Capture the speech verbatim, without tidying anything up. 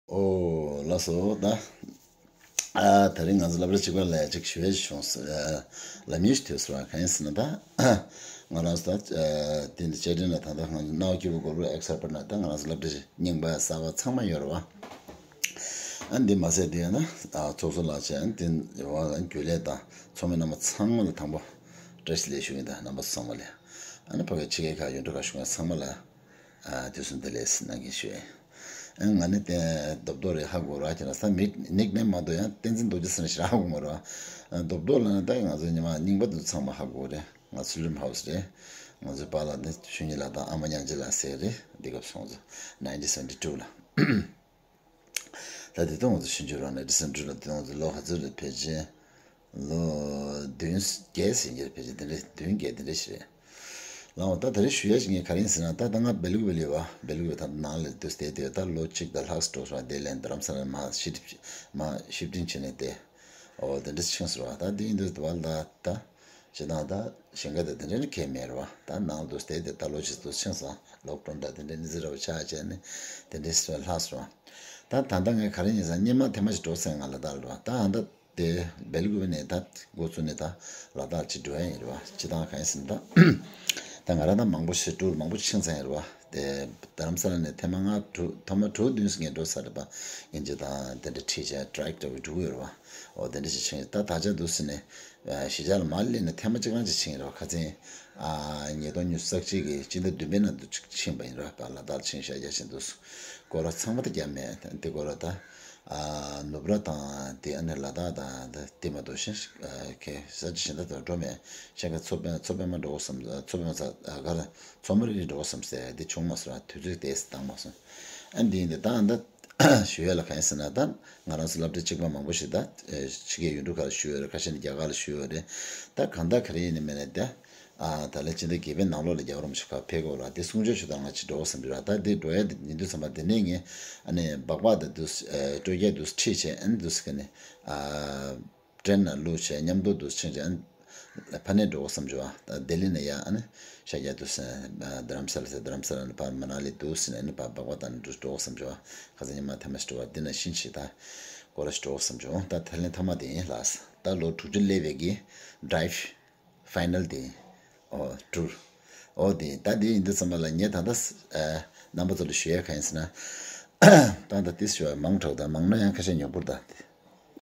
ཨོ་ལགས་སོ། ད་ཨ་དེ་རིང་ང་ཚོ་སློབ་གྲྭ་གཅིག་པ་ལ་ཅིག་ཞུ་ཡས་བྱུང་སོང་། ལམ་ཡིག་ཐོས་སོང་བ། གང་ཡིན་ཟེར་ན། ད་ང་རང་ཚོ་ད་དེ་འདི་བཅར་འདྲི་ན་ད་ལྟ་ང་ཚོ་རྣ་བ་སྐྱིད་པོ་སྒོར་པོ་ཨེག་སར་པར་ན་ད་ང་རང་ཚོ་སློབ་གྲྭ་རྙིང་པ་གསར་པ་ཚང་མ་ཡོད་རེད་བ། ཨ་འདི་མ་ཟད་དེ་ཡང་ན་ཚོགས་གཙོ་ལགས་བཅས་ཨ་འདི་རྒྱུན་ལས་དང་ཚོགས་མི་རྣམ་པ་ཚང་མ་ལ་དང་པོ་བཀྲ་ཤིས་བདེ་ལེགས་ཞུ་གི་ཡིན། ད་རྣམ་པ་ཚང་མ་ལ་ཨ་ནི་ཕ་གི་ཕྱི་རྒྱལ་ཁག་ཡུལ་གྲུ་ཁག་བཞུགས་མཁན་ཚང་མ་ལ་ཨ་དུས་གསུམ་བདེ་ལེགས་གནང་གིན་ཞུ། ཨ་ང་ནི་དེ་རྡོབ་རྡོབ་རེད། ཧ་གོ་ར་ཁྱེད་རང་ས་མི་ནིག་ནེམ་མ་གཏོགས་ཡང་བསྟན་འཛིན་རྡོ་རྗེ་ཟེར་ན་ཞེ་དྲག་ཧ་གོ་མ་ར། རྡོབ་རྡོབ་ལབ་ན་ད་ང་ཚོ་ཉི་མ་རྙིང་པ་འདི་ཚང་མ་ཧ་གོ་རེད། ང་ཚོ་ལིམ་ཧའུ་སི་རེད། ང་ཚོའི་པཱ་ལགས་འདི་ཆོས་ཉིད་ལགས་དང་ཨ་མ་ཉང་གཅིག་ལགས་ཟེར་རེད། འདི་སྐབས་སོང་ཚོ་nineteen seventy two ལ། ད་དེ་དུས་ང་ཚོ་ཆུང་ཆུང་རང་ནས་དེ་སེམས་འགྲུལ་ལ་དེ་ང་ཚོ་ལོ་ག་ཚོད་རེད་ཕལ་ཆེར་ལོ་བདུན་བརྒྱད་ཟིན་གྱི་རེད། ཕལ་ཆེར་དེ་འདྲ་བདུན་བརྒྱད་དེ་འདྲ་ཞིག་རེད། ལའོ་ད་དེ་རིང་ཞུ་ཡ་ཞིག་ངས་ག་རེ་ཡིན་ཟེར་ན། ད་ད་ང་སྦེལ་ཀོབ་ལ་ཡོད་པ། སྦེལ་ཀོབ་ད་ནང་ལ་དུས་དེ་དུས་ད་ལོ་གཅིག་དང་ལྷག་འགྲོ་སོང་། དེ་ལན་རྡ་རམ་ས་ལ་མ་ཤི་མ་ཤིབ་ཏིང་བྱས་ནས་དེ་ཨོ་དེ་འདྲ་ཕྱིན་སོང་བ། ད་དེ་ཡིན་དུས་དུ་བ་ལ་ད་ཞེ་དང་ད་ཞིང་ཁ་དེ་དེ་འདྲ་ནི་གས་མེད་རེད་བ། ད་ནང་དུ་དེ་དེ་ད་ལོ་གཅིག་ཏུ་ཕྱིན་སོང་། ལོག་ཌའུན་ད་དེ་འདྲ་ནི་ཟེར་བ་ཆགས་བྱས་ནས་དེ་འདྲ་ལྷག་སོང་བ། ད་ད་ལྟ་ངས་ག་རེ་ཡིན་ཟེར་ན། སྙེ་མ་ཐེངས་མ་ཞིག་འགྲོ་ཟེར་ང་ལ་ད་ལ་བ། ད་ཨ་ད་དེ་སྦེལ་ཀོབ་ནས་ད་འགོ་བཙུགས་ནས་ད་ལ་དྭགས་ཅིག་འགྲོ་ཡ་ཡིན་རེད་བ། སྤྱི་བཏང་གང་ཡིན་ཟེར་ན་ད་ད་ང་རང་ད་མང་པོ་ཞིག་ཊུར་མང་པོ་ཕྱིན་ཚར་ཡིན་རེད་བ། དེ་རྡ་རམ་ས་ལ་ནས་ཐེངས་མ་ལྔ་དྲུག་ཐེངས་མ་དྲུག་བདུན་ཟིན་ངས་འགྲོ་ཚར་རེད་བ། ཡིན་གཅིག་དང་དེ་འདྲ་ཁྲིད་བྱས་ཊེ་རེག་ཊར་འགྲོ་གི་རེད་བ། འོ་དེ་འདྲ་ཞིག་ཕྱིན། ད་ད་ཆ་འདུག་ཟེར་ནས་གཞིས་ཆགས་ལ་མར་སླེབས་ནས་ཐེངས་མ་གཅིག་རང་ཅིག་ཕྱིན་རེད་བ། ཁ་སང་ཉིས་སྟོང་ཉི་ཤུ་རྩ་གཅིག་གི་སྤྱི་ཟླ་བདུན་པའི་ནང་དུ་ཅིག་ཕྱིན་པ་ཡིན་རེད་བ། ལ་དྭགས་ཕྱིན་ཤག་རྒྱ་ཆེན་འདུག་སྐོར་ར་ཚང་མ་ད་རྒྱ་མེད་དེ་སྐོར་ར་ད། ཨ་ནུབ་ར་དང་དེ་ཨ་ནི་ལ་དྭགས་དང་དེ་དེ་མ་གཏོགས་ཤིང་ཁེ་ས་ཅི་ཞིག་ད་དུ་འགྲོ་མེད། ཤ་ཁ་མཚོ་པན་མཚོ་པན་མ་འགྲོ་བསམ། མཚོ་པན་མ་ས་ག་ར་མཚོ་མོ་རི་རི་འགྲོ་བསམ་ཟེར་དེ་བྱུང་མ་སོང་། དུས་ཚོད་དེ་བཏང་མ་སོང་། ཨ་འདི་ཡིན་དེ་ད་ཨ་ད་ཞུ་ཡ་ལ་གང་ཡིན་ཟེར་ན། ད་ང་རང་ཚོ་སློབ་གྲྭ་གཅིག་པ་མང་པོ་ཞིག་ད་ཕྱི་རྒྱལ་ཡུལ་གྲུ་ཁག་ལ་བཞུགས་ཡོད་རེད། ཁ་ཤས་ནི་རྒྱ་གར་ལ་བཞུགས་ཡོད་རེད། ད་གང་ལྟར་ག་རེ་ཡིན་ནི་མིན་ནས་ད། ཨ་ད་ལན་ཕྱི་ཟླ་བརྒྱད་པའི་ནང་ལོགས་ལ་རྒྱལ་བ་རིན་པོ་ཆེ་ཁ་ཕེབས་དགོས་ར། དེ་གསུང་ཆོས་ཞུ་དང་ང་ཅིག་འགྲོ་བསམ་གྱི་ར། ད་དེ་འགྲོ་ཡ་དེ་ཉིན་དུ་ཚང་མ་དེ་ནས་ངས་ཨ་ནི་སྦག་སྦག་དང་དུ་སྤྲོ་རྒྱག་དུ་ཁྲིད་བྱས། ཨ་ནི་དུ་ཟེར་གི་ནི་ཨ་ཊེན་ནང་བླུགས་བྱས་མཉམ་དུ་དུ་ཕྱིན་བྱས། ཨ་ནི་ཕ་ནས་འགྲོ་བསམ་གྱི་བ། ད་ལྡི་ལི་ནས་ཡ་ཨ་ནི་ཤར་རྒྱག་དུ་ཟེར་རྡ་རམ་ས་ལ་ཟེར། རྡ་རམ་ས་ལ་ནས་ཕར་མ་ན་ལི་དུ་ཟེར་ནས་ཨ་ནི་ཕར་སྦག་སྦག་དང་ནི་འགྲོ་བསམ་གྱི་བ། ཁ་སང་ཉི་མ་ཐེངས་མ་ཞིག་འགྲོ་བ་འདི་ན་ཤིན་ཆི་ད་སྐོར་ར་ཞིག་འགྲོ་བསམ་གྱི་བ། ད་ད་ལན་ཐ་མ་དེ་ཡིན་ལགས། ད་ལོ་དྲུག་ཅུ་སླེབས་པའི་གི་ཌ་རའིབ་ཕའི་ནལ་དེ། ཨོ་ཊུར། ཨོ་དེ་ད་དེ་ཡིན་དུས་ཙམ་པ་ལ་ངས་ད་ལྟ་ཨ་རྣམ་པ་ཚོ་ལ་ཞུ་ཡ་གང་ཡིན་ཟེར་ན། ད་ལྟ་དེ་ཞུ་བ་མང་དྲགས། ད་མང་ན་ཡང་ཁ་ཤས་ཉོ་པོར་ད་